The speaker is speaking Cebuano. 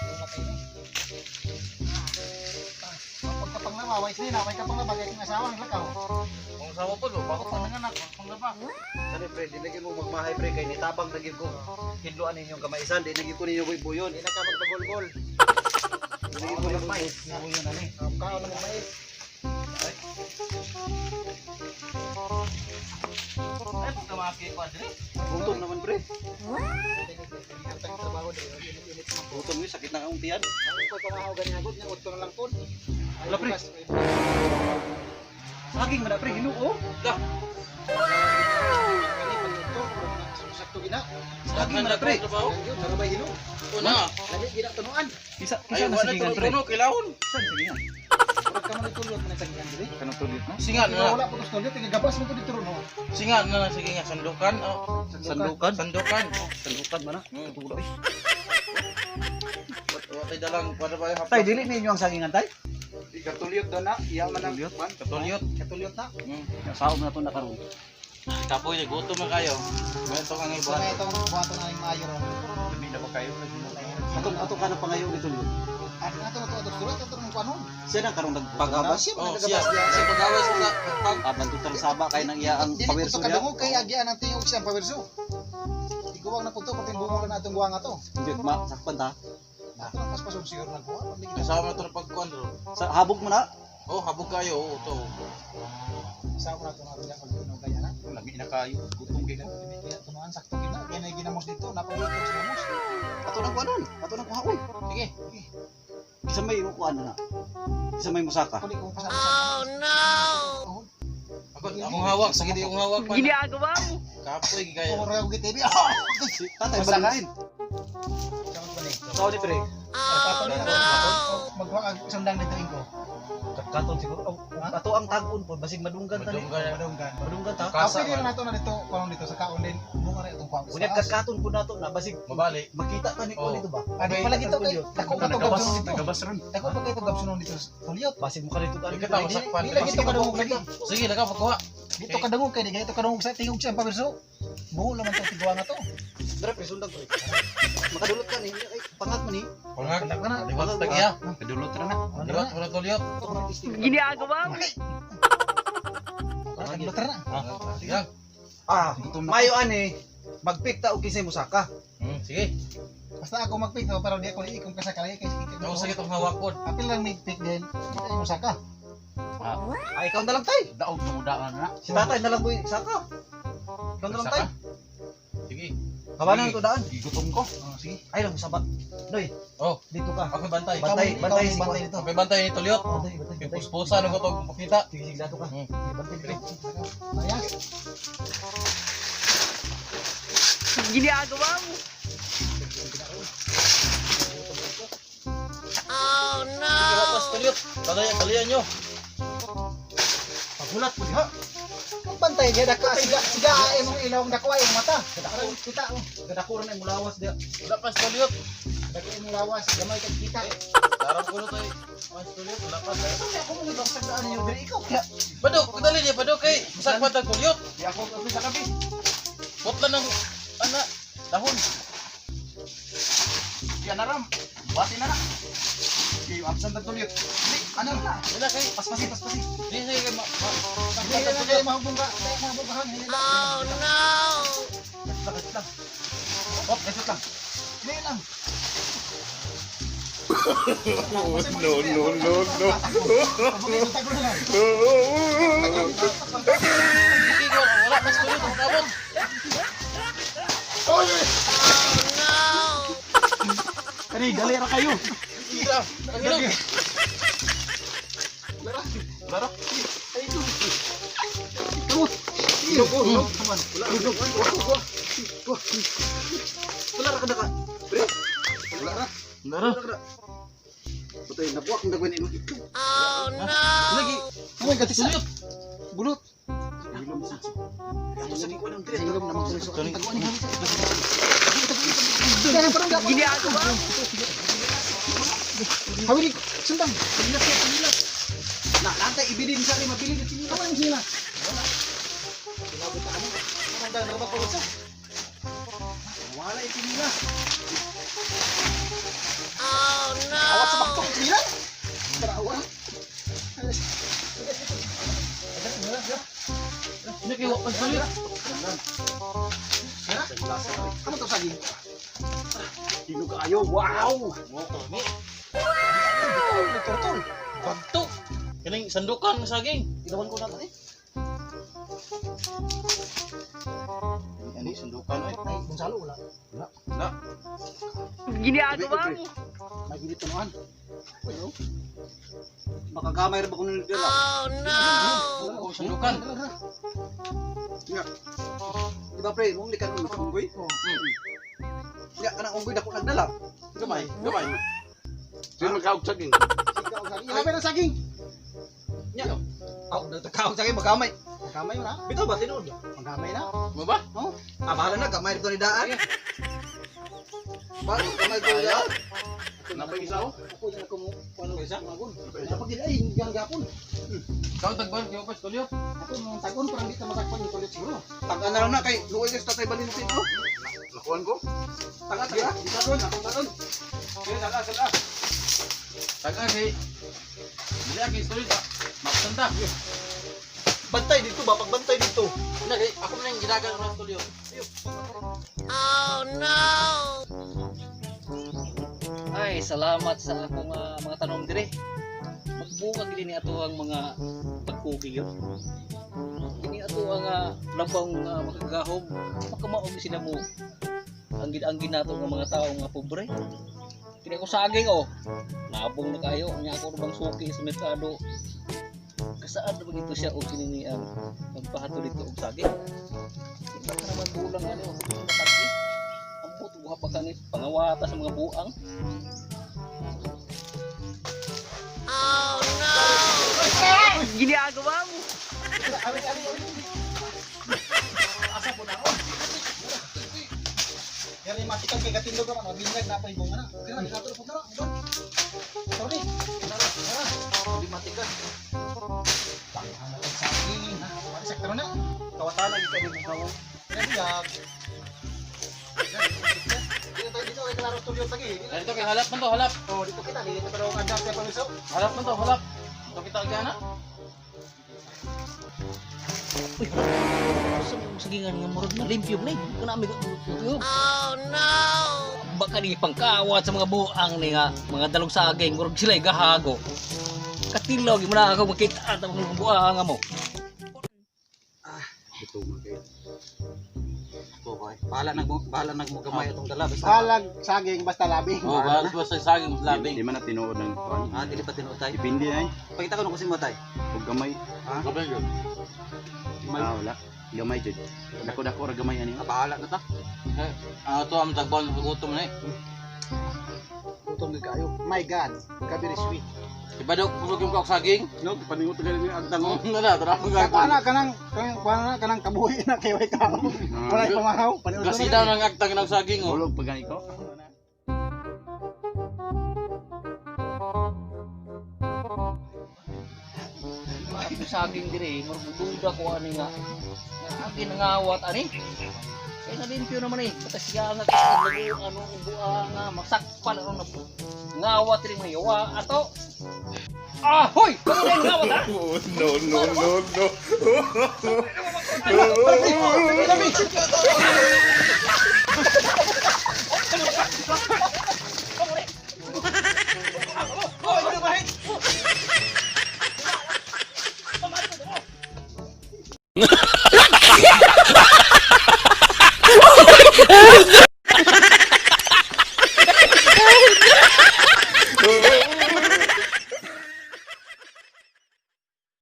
Wala kayo ni. Ah, pagkapanglaba, way sinina, way kapanglaba kay kung asawa ng lakaw. Kung asawa po, bago pa nanganak, panglaba. Sani pre, di lagi mo magmahay pre kay nitabang na gyud ko. Hinluan ninyong kamaisan, di na gyud ko ninyo buyon. Hindi na ka magbagol-gol. Di na gyud ko magmais. Nabuyo na ni. Kaon na mo mais. Ay, pagkamaki ko, Adri. Gutom naman pre. Ang trabaho diri, init-init naman. Gutom yun, sakit na akong tiyan. Ang pagkamahaw gani agad nya udto na lang pod. Ay, Wala, pre. bukas, ay, bukas. Saging man na pre, hinuo. Dah. Kani pag udto, sakto gina. Saging man na pre. Trabaho. Yun, sarabay hinog. Una. Lami gina tunuan. Isa Ay, isa na wala sagingan pre. tunog-tunog, kilawon. Isa na sagingan. Murag ka man itulot man sa ginan diri. Kanang tulit no? Singa na. Wala po tulot, tigagabas mo to dito ron. Oh. Singa na na, sige nga, sandukan. Oh. Sandukan. Sandukan. Sandukan man na. Katulog eh. Wala tayo dalang, para ba yung Tay, dili ninyo ang sagingan tay? Katulyot doon na, iya man ang Katulyot? kwan. Katulyot. Katulot na. Sao man na to na karon. Kapoy, gutom na kayo. May ito kang Sa iba. may itong buhaton na ning maayo ron. Dumi na ba kayo? Atong ato ka na pangayo ni tulyot. Ano na to to to tulot to ron kuanon. Siya na karon nagpagabas. Siya man Oh, siya. nagagabas diya. Siya pag-away sa pag Aban tutang saba kay nang iya ang Dili ko pawerso to niya. kadungog kay agian ang tingog siyang pawerso. Iguwang na po to pati bungo na atong guwang ato. Hindi ma sakpan ta. Ato nang paspasog siguro nagkuha. Kasama na ito ng pagkuhan ro. Sa habog mo na. Oh, habog kayo. Oh, ito. Sa na to na rin pag tunog kaya na. Lami na kayo. Gutom kayo. Dili kaya tunuan sakto gina. Kaya na ginamos dito, napagluto sa ginamos. Ato nang kuanon. Ato nang kuhaon. Sige. Isa may kuan na. Isa may musaka. Kuli ko pasama. Oh no. Ako, akong hawak. Sige, di akong hawak. Man. Ginagawa mo. Kapoy, kayo. Oh, raw gitv. Si tatay balin. Samot ba ni? Sao ni pre? Oh, no. Magwa ang sundang dito ingo. Katon siguro. Oh, ato ang tag-on po basig madunggan ta ni. Madunggan. Madunggan. Madunggan ta. Kasa Kape din man. nato na dito, kuno dito sa kaon din. Bunga na itong kuwan. Unya kakaton po nato na basig Mabali. makita ta ni kuan Oh. dito ba? Adi pala gito kay dako pa to Nagabas, gabsunon dito. nagabas ron. Dako pa kay to gabsunon dito sa tuliyot. Basig mo ka dito ta. Ikaw ta, masakpan. Dili lagi to kadungog lagi. Sige, lagaw, pagkuha. Dito kadungog kay di ganito kadungog sa tingog siya ang paberso. Buo laman to tiguan na to. Dre pre sundang pre. Makadulot ka ni ay pangak man ni. Pangak. Pangak na. Liwat sa tagiya. Kadulot ra na. Ano Liwat, na? wala tulyot. Ato ka testing. Ginagawa mo. Kadulot na. Sige lang. Ah, Gutom na. mayo ani magpick ta og kinsay musaka. Sige. Basta ako magpick to pero di ako liikong kasakalay kay sige. Ako sige itong hawak ko. Apil lang may pick din. Di tayo musaka. Ay ikaw na lang tay. Daog na udaan na. Si tatay na lang mo saka. Ikaw na lang tay. Sige. Kawanan to daan. Gigutom ko. Oh, sige. Ay lang musaba. Noy. Oh. Dito ka. Ako bantay. Bantay, Ikaw bantay, ang bantay dito. Ako bantay ni tulyot. Bantay, bantay, Kay bantay. puspusa na ko ito makita. Sige, sige, dato ka. Bantay dito. Ayan. Ginagawa mo. Sige, lapas tulyot. Talayan, talayan nyo. Pagulat po diha. Kung bantay niya dako siga siga ay mong ilaw dako ay mong mata. Dako kita oh. Gadako ra na imong lawas diha. Wala pas tulyot. Dako imong lawas gamay kag kita. Darap ko na to eh. Pas tulyot, wala pa. Ay, ako mo gibasag daan ninyo diri ikaw kaya. Badok, dali niya, badok kay. Masakpan tag tulyot. Di ako kape sa kape. Putla ng, ana, dahon. Di ana ram. Buhati na na. Di absent ang tulyot. Di ano na. Wala kay. Paspasi, paspasi. Di sige kay Hindi na kayo mahubong ka. Kay mahubong ka hindi lang. Lang, lang. Hop, esot lang. Hindi lang. No, no, no, no. Tago na lang. Sige, wala pas tulyot, ang kabot. Kani dali ra kayo. Sige lang. Ang ilog. Lara. Ay ito. Kamot. Ilog, oh, ilog. Wala, ilog. Wala, wala ra kada ka. Pre. Wala ra. Nara. Wala ra. Patay nabuak ang dagwan ino. Lagi. Amoy gatisa. Tulyot. Bulot. Ilom sa. Ato sa gikuan ang dire. Ilom na magsuso. Taguan ni Kaya parang dapat. Ginagawa mo. Hawili sundang. Panilas ya, panilas. Na, lantay ibilin sa ni mabilin at sinila. Tama yung sila. Wala. Kinabot ka ano. Parang dahil rabak ko sa. Wala itinila. Awat sa baktong sila. Tarawa. Hindi kayo pagsulit. Kamu to saging. Hinog kaayo. Wow! Nagturtol. Bagto. Kaning sandukan ng saging. Ilawan ko na to eh. Ani sundukan oy. Ay, Gonzalo wala. Na. Ginagawa mo. May gilid tunuan. Ano? Makagamay ra ba kuno nila? Oo, sandukan. Nga. Di ba pre, mong likan mo sa unggoy? Oh. Nga kanang unggoy dako nagdala. Gamay, gamay. Sino magkaog saging? Ikaw saging. Ilapit ang saging. Nya. Aw, nagtakaw sa akin magamay. Magkamay na. Bitaw ba tinuod? Magkamay na. Mo ba? Ah, bahala na gamay rito ni daan. Bahala gamay rito ni daan. Napay isa oh. Ako yan ako mo. Ano Isa? Magun. Kapag ay hindi ang gapon. Ikaw tagban kayo pa studio. Ako nung tagon parang di ta masakpan yung toilet siguro. Taga na lang na kay luoy ka sa Tatay Valentin oh. Nakuan ko. Taga taga. Tagon, ako tagon. Sige, taga taga. Taga kay. Dili kay studio ta. Magsanda. Bantay dito ba? Pagbantay dito. Hindi kay ako na yung ginagan ng studio. Ay, salamat sa akong mga tanong dire. Magbunga gid ni ato ang mga pagkugi yun. Kini ato ang labang makagahom. Makamaog sila mo. Ang gid nato nga mga tao nga pobre. Kini ako saging oh. Labong na kayo nya ako bang suki sa merkado. Kasaan na ba gito siya og kini ni ang magpahato dito og saging? Di ba ka naman bulang ano? Matagi. Ambot buha pa kani pangawata sa mga buang. Ginagawa mo. Asa po na ako. Yan yung makita kay katindog naman. Mabinyag na pa yung bunga na. Kaya na, dito po na. Sorry. Tara, tara. Hindi matikas. Ang saging. Ha? Wala sektor na. Kawatan lagi kay mo kawo. Yan yag. Dito tayo dito kay Claro Studio tagi. Dito kay halap man to, halap. Oh, dito kita dito pero ang andar sa pamiso. Halap man to, halap. Ito kita kay ana. Uy, sa mga sagingan nga murag na limpyo ni. Kuna mi. Oh no. Baka ni pangkawat sa mga buang ni nga mga dalog saging murag sila gahago. Katilaw gyud man ako makita at ang mga buang mo. Ito man kay. Okay. Bahala nag bahala nag mo gamay atong dala basta. Balag saging basta labi. Oh, balag sa saging labing. Di man na tinuod ng kuan. Ah, dili pa tinuod tay. Depende ay. Pakita ko nung kusing matay. Og gamay. Gamay yun. Ah, wala. Gamay jud. Dako-dako ra gamay ani. Ah, bahala na ta. Ah, to ang tagban gutom na eh. Gutom gid kayo. My God, kabiri sweet. Iba daw kusog yung kaok saging. No, paningot ka ni agdango. Wala, tara ang Kuha gagawin. na kanang kanang kuha na kanang kabuhi na kayo ikaw. Wala pamahaw. Paniud Kasi daw nang agtang ng saging oh. Hulog pa gani ko. Ang saging dire murag duda ko ani nga. Nga akin nangawat ani. Kaya na limpyo naman eh. Batas siya nga kasi ano buang nga masakpan ano na ngawat rin may yawa ato. Ah, hoy! Kamu na yung ngawat ha? Oh, no, no, no, no.